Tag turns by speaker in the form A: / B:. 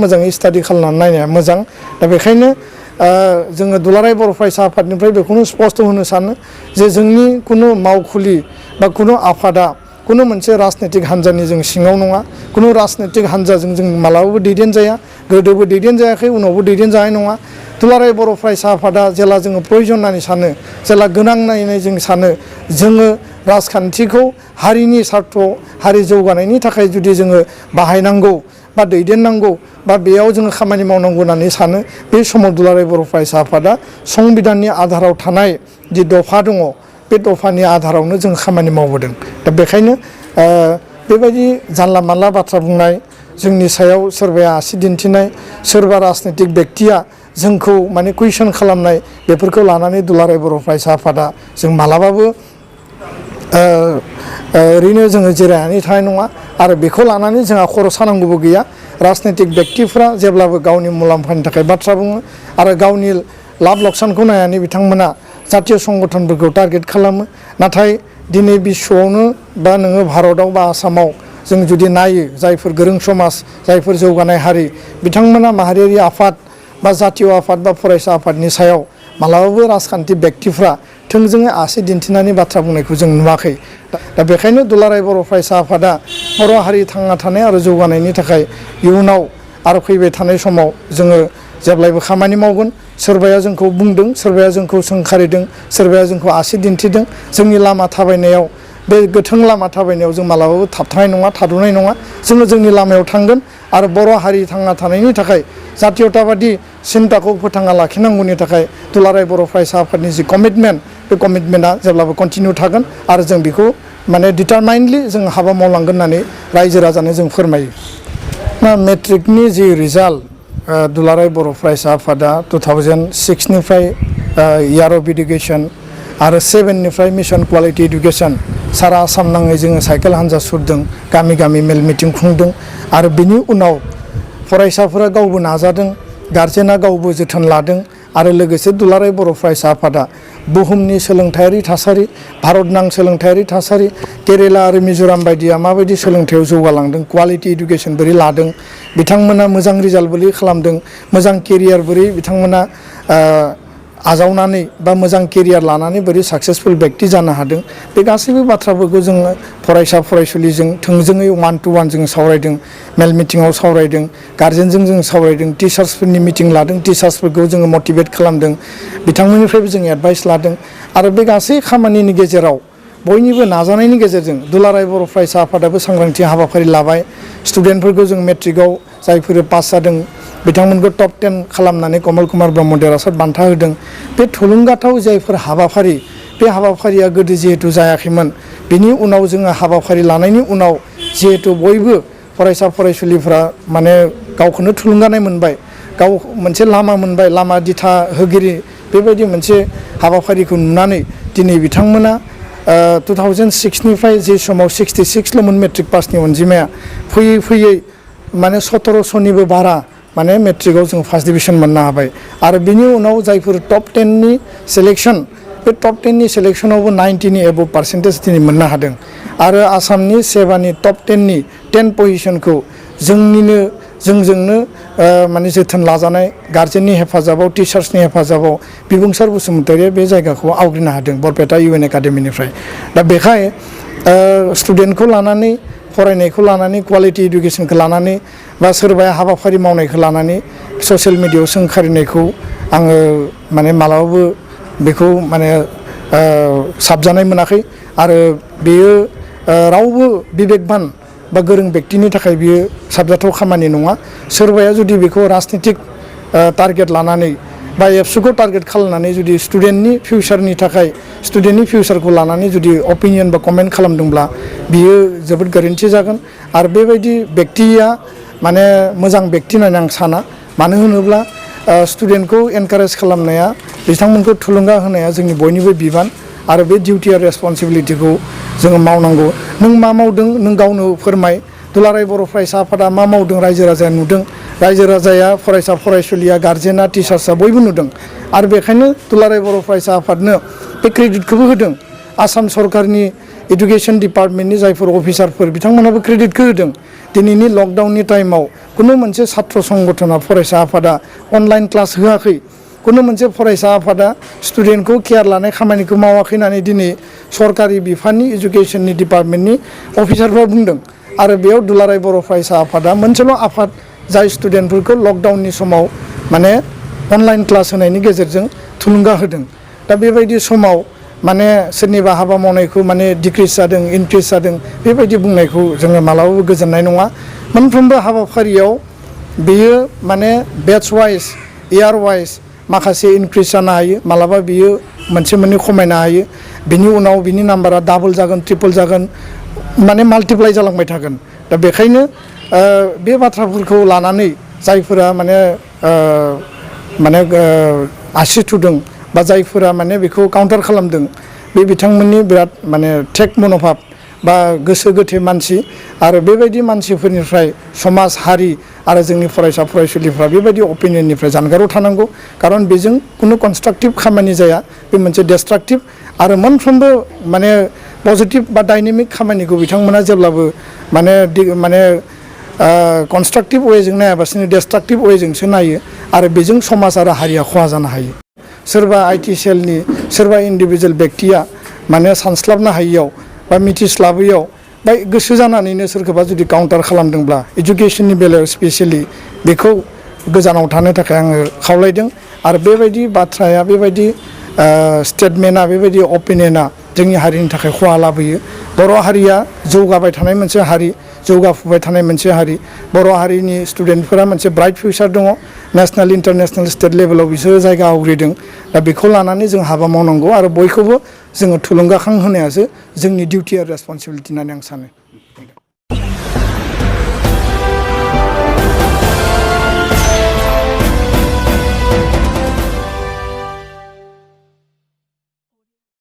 A: मोजाङै स्टाडि खालामनानै नायनाया मोजां दा बेखायनो जोङो दुलाराय बर' फरायसा आफादनिफ्राय बेखौनो स्पष्ट होनो सानो जे जोंनि कुनु मावखुलि बा कुनु आफादा कुनु मोनसे राजनितिक हान्जानि जों सिङाव नङा कुनु राजनितिक हान्जाजों जों मालाबाबो दैदेनजाया गोदोबो दैदेनजायाखै उनावबो दैदेनजानाय नङा दुलाराय बर' फरायसा आफादा जेला जोङो प्रयजन होननानै सानो जेला गोनां नायनानै जों सानो जोङो राजखान्थिखौ हारिनि सार्थ हारि जौगानायनि थाखाय जुदि जोङो बाहायनांगौ बा दैदेननांगौ बा बेयाव जोङो खामानि मावनांगौ होननानै सानो बे समाव दुलाराय बर' फरायसा आफादा संबिधाननि आधाराव थानाय जि दफा दङ बे दफानि आधारावनो जों खामानि मावबोदों दा बेखायनो बेबायदि जानला मानला बाथ्रा बुंनाय जोंनि सायाव सोरबाया आसि दिन्थिनाय सोरबा राजनितिक बेक्तिया जोंखौ माने कुइसन खालामनाय बेफोरखौ लानानै दुलाराय बर' फरायसा आफादा जों मालाबाबो ओरैनो जोङो जिरायनानै थानाय नङा आरो बेखौ लानानै जोंहा खर' सानांगौबो गैया राजनितिक बेक्तिफ्रा जेब्लाबो गावनि मुलाम्फानि थाखाय बाथ्रा बुङो आरो गावनि लाब लक्सानखौ नायनानै बिथांमोना जातीय संगठनफोरखौ टारगेट खालामो नाथाय दिनै बिश्वआवनो बा नोङो भारतआव बा आसामाव जों जुदि नायो जायफोर गोरों समाज जायफोर जौगानाय हारि बिथांमोना माहारियारि आफाद बा जातीय आफाद बा फरायसा आफादनि सायाव मालाबाबो राजखान्थि बेक्तिफ्रा थोंजोङै आसि दिन्थिनानै बाथ्रा बुंनायखौ जों नुवाखै दा बेखायनो दुलाराय बर' फरायसा आफादा बर' हारि थांना थानाय आरो जौगानायनि थाखाय इयुनाव आरो फैबाय थानाय समाव जोङो जेब्लायबो खामानि मावगोन सोरबाया जोंखौ बुंदों सोरबाया जोंखौ सोंखारिदों सोरबाया जोंखौ आसि दिन्थिदों जोंनि लामा थाबायनायाव बे गोथों लामा थाबायनायाव जों मालाबाबो थाबथानाय नङा थाद'नाय नङा जोङो जोंनि लामायाव थांगोन आरो बर' हारि थांना थानायनि थाखाय जातीयताबादि सिन्ताखौ फोथांना लाखिनांगौनि थाखाय दुलाराय बर' फरायसा आफादनि जि कमिटमेन्ट बे कमिटमेन्टआ जेब्लाबो कन्टिनिउ थागोन आरो जों बेखौ माने डिटारमाइन्डलि जों हाबा मावलांगोन होननानै रायजो राजानो जों फोरमायो मेट्रिकनि जि रिजाल्ट दुलाराय बर' फरायसा आफादा 2006निफ्राय इयार अफ इडुकेसन आरो 7निफ्राय मिशन क्वालिटि इडुकेसन सारा आसाम नाङै जोङो साइकेल हान्जा सुरदों गामि गामि मेल मिटिं खुंदों आरो बिनि उनाव फरायसाफोरा गावबो नाजादों गार्जेना गावबो जोथोन लादों आरो लोगोसे दुलाराय बर' फरायसा आफादा बुहुमनि सोलोंथायारि थासारि भारतनां सोलोंथायारि थासारि केरेला आरो मिज'राम बायदिया माबायदि सोलोंथायाव जौगालांदों क्वालिटि इडुकेसन बोरै लादों बिथांमोना मोजां रिजाल्ट बोरै खालामदों मोजां केरियार बोरै बिथांमोना आजावनानै बा मोजां केरियार लानानै बोरै साक्सेसफुल बेक्ति जानो हादों बे गासैबो बाथ्राफोरखौ जोङो फरायसा फरायसुलिजों थोंजोङै 1-to-1 जों सावरायदों मेल मिटिङाव सावरायदों गार्जेनजों जों सावरायदों टिचार्सफोरनि मिटिं लादों टिचार्सफोरखौ जोङो मटिभेट खालामदों बिथांमोननिफ्रायबो जों एडभाइस लादों आरो बे गासै खामानिनि गेजेराव बयनिबो नाजानायनि गेजेरजों दुलाराय बर' फरायसा आफादाबो सांग्रांथि हाबाफारि लाबाय स्टुडेन्टफोरखौ जों मेट्रिकआव जायफोर पास जादों बिथांमोनखौ टप 10 खालामनानै कमल कुमार ब्रह्म देरहासार बान्था होदों बे थुलुंगाथाव जायफोर हाबाफारि बे हाबाफारिया गोदो जिहेतु जायाखैमोन बिनि उनाव जोङो हाबाफारि लानायनि उनाव जिहेतु बयबो फरायसा फरायसुलिफ्रा माने गावखौनो थुलुंगानाय मोनबाय गाव मोनसे लामा मोनबाय लामा दिथा होगिरि बेबायदि मोनसे हाबाफारिखौ नुनानै दिनै बिथांमोना 2006निफ्राय जे समाव 66ल'मोन मेट्रिक पासनि अनजिमाया फैयै फैयै माने 1700निबो बारा माने मेट्रिकआव जों फार्स्ट डिभिजन मोननो हाबाय आरो बिनि उनाव जायफोर टप 10नि सिलेक्शन बे टप 10नि सिलेक्शनावबो 90नि एबभ पार्सेन्टेज दिनै मोननो हादों आरो आसामनि सेबानि टप 10नि 10 पजिशनखौ जोंजोंनो माने जोथोन लाजानाय गार्जेननि हेफाजाबाव टिचार्सनि हेफाजाबाव बिबुंसार बसुमतारिया बे जायगाखौ आवग्रिनो हादों बरपेटा UN एकाडेमिनिफ्राय दा बेखाय स्टुडेन्टखौ लानानै फरायनायखौ लानानै क्वालिटि इडुकेसनखौ लानानै बा सोरबाया हाबाफारि मावनायखौ लानानै ससियेल मिडियायाव सोंखारिनायखौ आङो माने मालाबाबो बेखौ माने साबजानाय मोनाखै आरो बेयो रावबो बिबेकबान बा गोरों बेक्तिनि थाखाय बियो साबजाथाव खामानि नङा सोरबाया जुदि बेखौ राजनितिक टारगेट लानानै बा एबसुखौ टारगेट खालामनानै जुदि स्टुडेन्टनि फिउचारनि थाखाय स्टुडेन्टनि फिउचारखौ लानानै जुदि अपिनियन बा कमेन्ट खालामदोंब्ला बियो जोबोद गोरोन्थि जागोन आरो बेबायदि बेक्तिया माने मोजां बेक्ति होननानै आं साना मानो होनोब्ला स्टुडेन्टखौ एनकारेज खालामनाया बिथांमोनखौ थुलुंगा होनाया जोंनि बयनिबो बिबान आरो बे डिउटि आरो रेसपन्सिबिलिटिखौ जोङो मावनांगौ नों मा मावदों नों गावनो फोरमाय दुलाराय बर' फरायसा आफादा मा मावदों रायजो राजाया नुदों रायजो राजाया फरायसा फरायसुलिया गार्जेना टिचार्सआ बयबो नुदों आरो बेखायनो दुलाराय बर' फरायसा आफादनो बे क्रेडिटखौबो होदों आसाम सरकारनि एडुकेशन डिपार्टमेन्टनि जायफोर अफिसारफोर बिथांमोनाबो क्रेडिटखौ होदों दिनैनि लकडाउननि टाइमाव कुनु मोनसे छात्र संगठना फरायसा आफादा अनलाइन क्लास होआखै कुनु मोनसे फरायसा आफादा स्टुडेन्टखौ केयार लानाय खामानिखौ मावाखै होननानै दिनै सरकारि बिफाननि एडुकेशननि डिपार्टमेन्टनि अफिसारफ्रा बुंदों आरो बेयाव दुलाराय बर' फरायसा आफादा मोनसेल' आफाद जाय स्टुडेन्टफोरखौ लकडाउननि समाव माने अनलाइन क्लास होनायनि गेजेरजों थुलुंगा होदों दा बेबायदि समाव माने सोरनिबा हाबा मावनायखौ माने डिक्रिज जादों इनक्रिज जादों बेबायदि बुंनायखौ जोङो मालाबाबो गोजोननाय नङा मोनफ्रोमबो हाबाफारियाव बेयो माने बेट्स वाइज इयार वाइज माखासे इनक्रिज जानो हायो मालाबा बियो मोनसे मोननै खमायनो हायो बिनि उनाव बिनि नाम्बारा डाबल जागोन ट्रिपल जागोन माने माल्टिप्लाइ जालांबाय थागोन दा बेखायनो बे बाथ्राफोरखौ लानानै जायफोरा माने आसि थुदों बा जायफोरा माने बेखौ काउन्टार खालामदों बे बिथांमोननि बिराद माने टेक मन'भाब बा गोसो गोथे मानसि आरो बेबायदि मानसिफोरनिफ्राय समाज हारि आरो जोंनि फरायसा फरायसुलिफ्रा बेबायदि अपिनियननिफ्राय जानगाराव थानांगौ खारन बेजों कुनु कनस्ट्राक्टिभ खामानि जाया बे मोनसे डिस्ट्राक्टिभ आरो मोनफ्रोमबो माने पजिटिभ बा डायनेमिक खामानिखौ बिथांमोना जेब्लाबो माने कनस्ट्राक्टिभ वेजों नायाबासिनो डिस्ट्राक्टिभ वेजोंसो नायो आरो बेजों समाज आरो हारिया खहा जानो हायो सोरबा आइटि सेलनि सोरबा इन्डिभिजुवेल बेक्तिया माने सानस्लाबनो हायियाव बा मिथिस्लाबैयाव बा गोसो जानानैनो सोरखौबा जुदि काउन्टार खालामदोंब्ला एडुकेशननि बेलायाव स्पेसियेलि बेखौ गोजानाव थानो थाखाय आङो खावलायदों आरो बेबायदि बाथ्राया बेबायदि स्टेटमेन्टआ बेबायदि अपिनियना जोंनि हारिनि थाखाय खहा लाबोयो बर' हारिया जौगाबाय थानाय मोनसे हारि जौगाफुबाय थानाय मोनसे हारि बर' हारिनि स्टुडेन्टफोरा मोनसे ब्राइट फिउचार दङ नेसनेल इन्टारनेसनेल स्टेट लेभेलाव बिसोरो जायगा आवग्रिदों दा बेखौ लानानै जों हाबा मावनांगौ आरो बयखौबो जोङो थुलुंगाखां होनायासो जोंनि डिउटि आरो रेसपन्सिबिलिटि होननानै आं सानो